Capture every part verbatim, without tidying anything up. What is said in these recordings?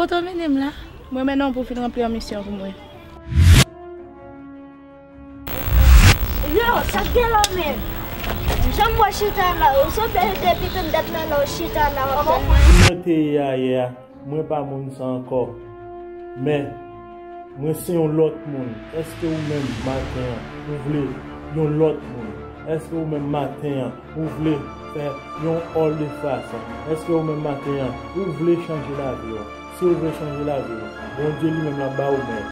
Kote w mennen m la? Mwen mennen w pou w vin ranpli yon misyon pou mwen. Yo, sa k gen la menm? Jan m wè chita la, ou sanble depi tann dat la la, ou chita la, w ap tann mwen. Mwen te ye a yè a, mwen pa moun sa ankò. Men, mwen se yon lòt moun. Èske ou menm, maten an, ou vle yon lòt moun? Èske ou menm, maten an, ou vle fè yon all the fast? Èske ou menm, maten an, ou vle chanje lavi w? Si w vle chanje lavi w, Bondye li menm l ap ba ou men.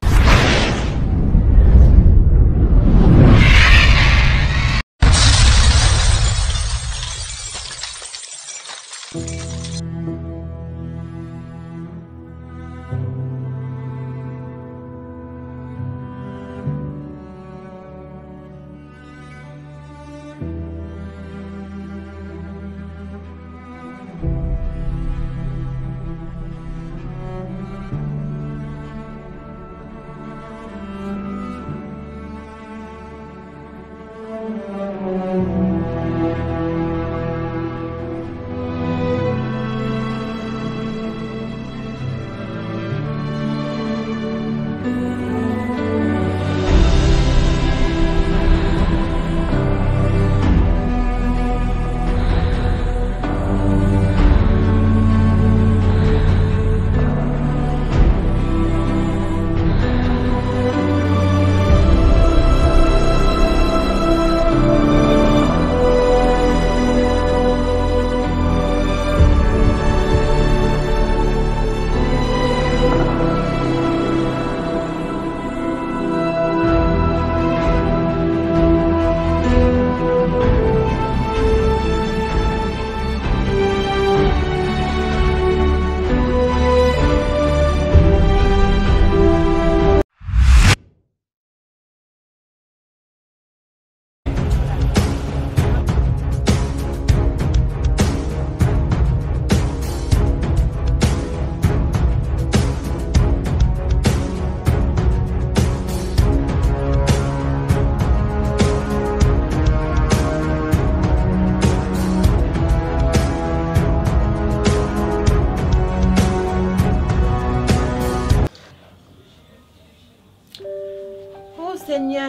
O Senyè,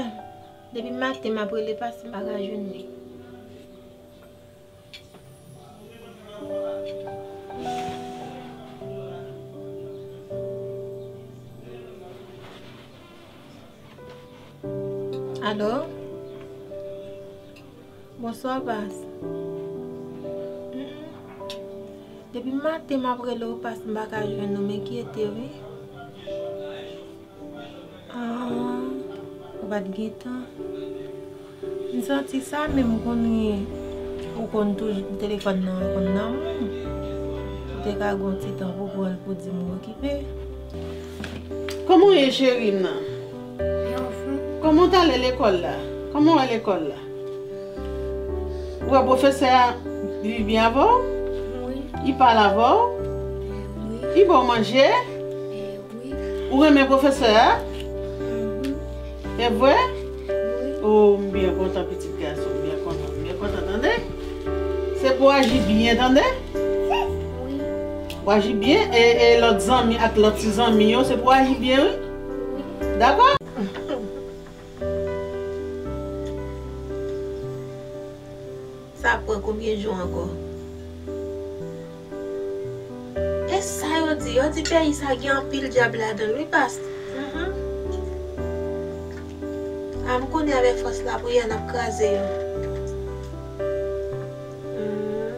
depi maten m ap rele pastè m pa ka jwenn li. Alo? Bonswa, pas. Mm, mm. Depi maten m ap rele w, pas, m pa ka jwenn ou, m enkyete, wi. Ah, ou pa t gen tan. M santi sa, men m konnen ou konn toujou telefòn nan konn nan men w. Ou te ka gen yon ti tan pou pran l pou di m ou okipe. Kòman w ye, cheri m nan? Byen, anfen. Kòman w t ale lekòl la? Kòman w wè lekòl la? Ou wè pwofesè a viv byen avè w? Wi. Li pale avè w? Wi. Li ba w manje? E, wi. Ou renmen pwofesè a? Mhm. E vre? Wi. O, m byen kontan, pitit gason, m byen kontan, m byen kontan, tande? Se pou w aji byen, tande? Wi. W aji byen, e, e lòt zanmi ak lòt ti zanmi yo, se pou w aji byen, wi. Wi. Dakò? Sa ap pran konbyen jou ankò? E sa yo di? Yo di peyi sa gen anpil dyab ladan l, wi, pas. Mhm. A, m konnen avèk fòs lapriyè n ap kraze yo. Hmm.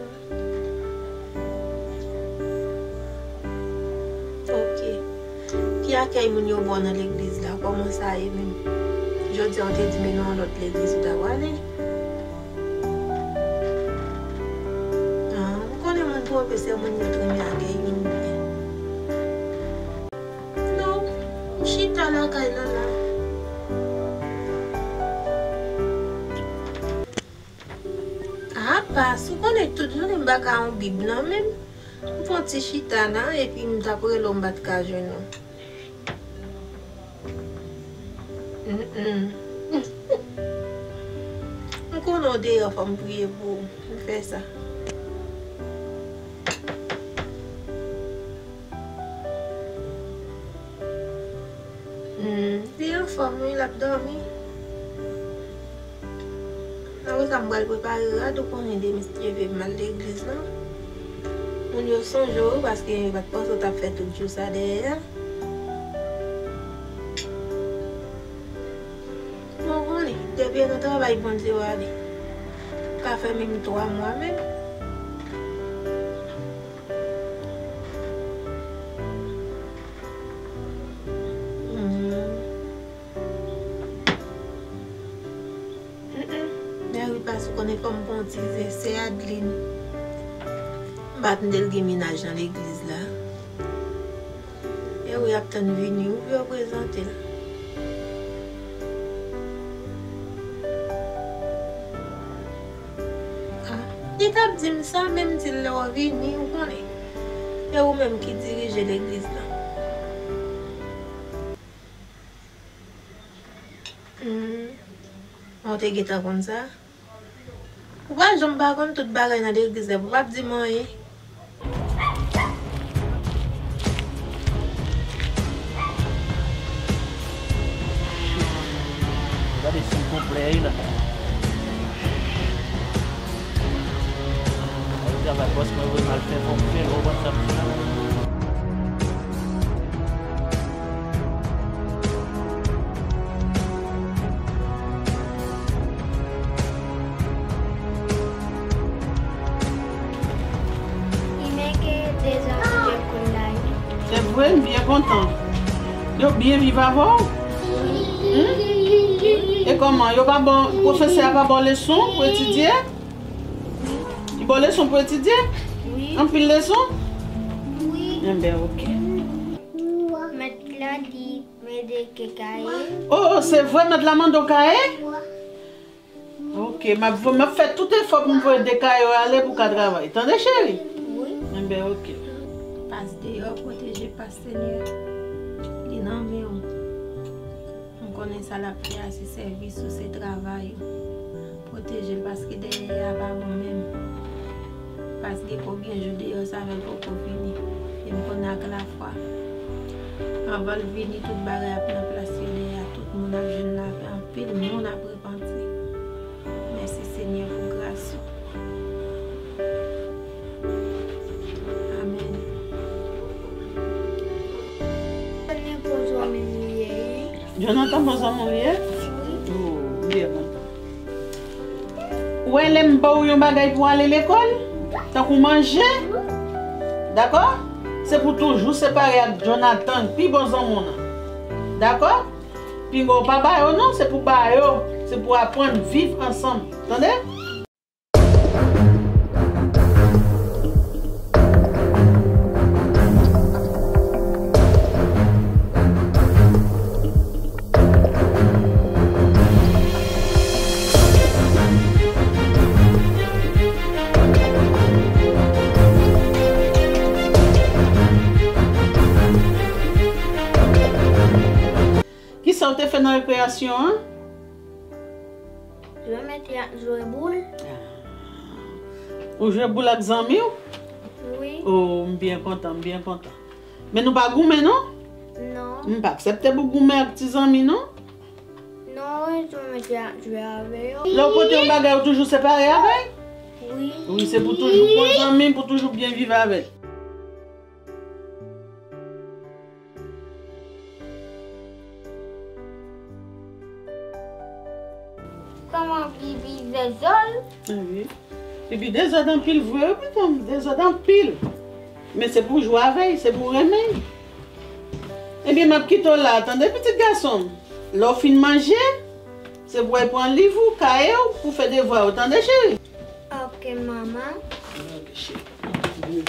Ok. Ki akèy moun yo ba w nan legliz la? Kòman sa ye menm? Jodi a w te di m e nan yon lòt legliz ou ta prale. Ah, m konnen moun twonpe, se moun yo t renmen akèy moun byen. Non, m chita lakay Lala. Ah, pas, ou konnen tout jounen m pa ka yon bib nan men m. M fè yon ti chita la, epi m t ap rele w, m pa t ka jwenn ou. Mm, mm. M konnen w deyò, fò m priye pou ou. M fè sa. Fanm wi, l ap dòmi. Apre sa, m pral prepare rad, ou konnen demen, si Dye vle, m al legliz la. Moun yo sonje w wi, paske yo pa t panse w t ap fè tout jou sa dèyè a. Bon, konnen, depi e nan travay Bondye w ale. Ka fè menm twa mwa menm. Mhm. Mm, mm. Mèri pas ou konnen fò m pran ti zesè Adeline. M pa tande l gen mennaj nan legliz la. E wi, ap tann vini, ou pou yo prezante l. Ah, li t ap di m sa, men m di l lè w vini, ou konnen. E ou menm ki dirije legliz la. Hmm. Ou te gentan konn sa? Ou pa janm pa konn tout bagay nan legliz la, ou p ap di m anyen. Gade si l konplè la. Ay, travay bòs mwen voye m al fè, fò m fè l, ou konn sa m fè la. Li menm ke deja lekòl la, wi. Se vre, m byen kontan. Yo byen viv avè w? Wi. Hmm? E kòman? Yo pa ba w, pwofesè a pa ba w leson pou etidye? Li ba w leson pou etidye? Wi. Anpil leson? Wi. Enben, oke. Mèt la di m ede ke kaye. Oh, se vre, mèt la mande w kaye? Wi. Oke, m ap vo-, m ap fè tout efò pou m voye de kaye yo ale pou w ka travay. Tande, cheri? Wi. Enben, oke. Pas deyò, pwoteje pas, Senyè. Li nan men w. M konnen sa l ap fè a se sèvis ou, se travay ou. Pwoteje l, paske dèyè a pa bon menm. Paske konbyen jou deyò sa fè l poko vini. E m konnen ak lafwa, anvan l vini, tout bagay ap nan plas yo dèyè a. Tout moun ap jwenn lapè. Anpil moun ap repanti. Mèsi, Senyè, pou gras ou. Amèn. Jonathan, bon zanmi w ye? Wi. Oh, m byen kontan. Ou wè, lè m ba w yon bagay pou w ale lekòl, tankou manje, dakò? Se pou toujou separe ak Jonathan, pi bon zanmi w nan. Dakò? Pinga w pa ba yo non, se pou ba yo, se pou aprann viv ansanm. Tande? Kisa w te fè nan rekreyasyon an? Jwe mete ak jwe boul. Ah. Ou jwe boul ak zanmi w? Wi. Oh, m byen kontan, m byen kontan. Men nou pa goumen, non? Non. M pa aksepte pou goumen ak ti zanmi, non? Non, wi, jwe mete ak jwe avè yo. Lè w pote yon bagay, ou toujou separe avè l? Wi. Wi, se pou toujou bon zanmi, pou toujou byen viv avè l. Kòman Bibi dezòd? Wi. Bibi dezòd anpil vre, wi, pitit, dezòd anpil. Men se pou w jwe avè l, se pou w renmen l. Ebyen, m ap kite w la, tande, pitit gason m. Lè w fin manje, se pou w al pran liv ou, kaye w, pou w fè devwa yo, tande, cheri? Ok, manman. Ok, cheri.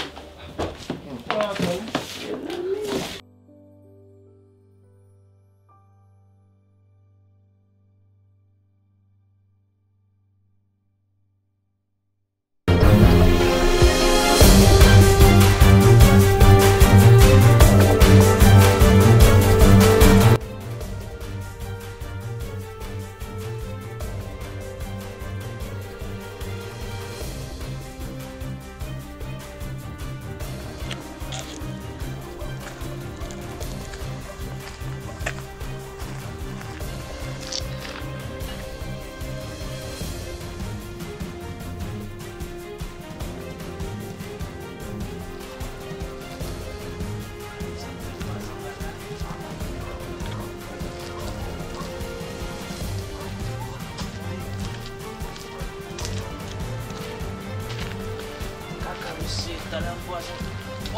Se talè m vwazen.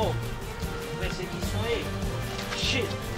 Oh, pèsekisyon e. Shit.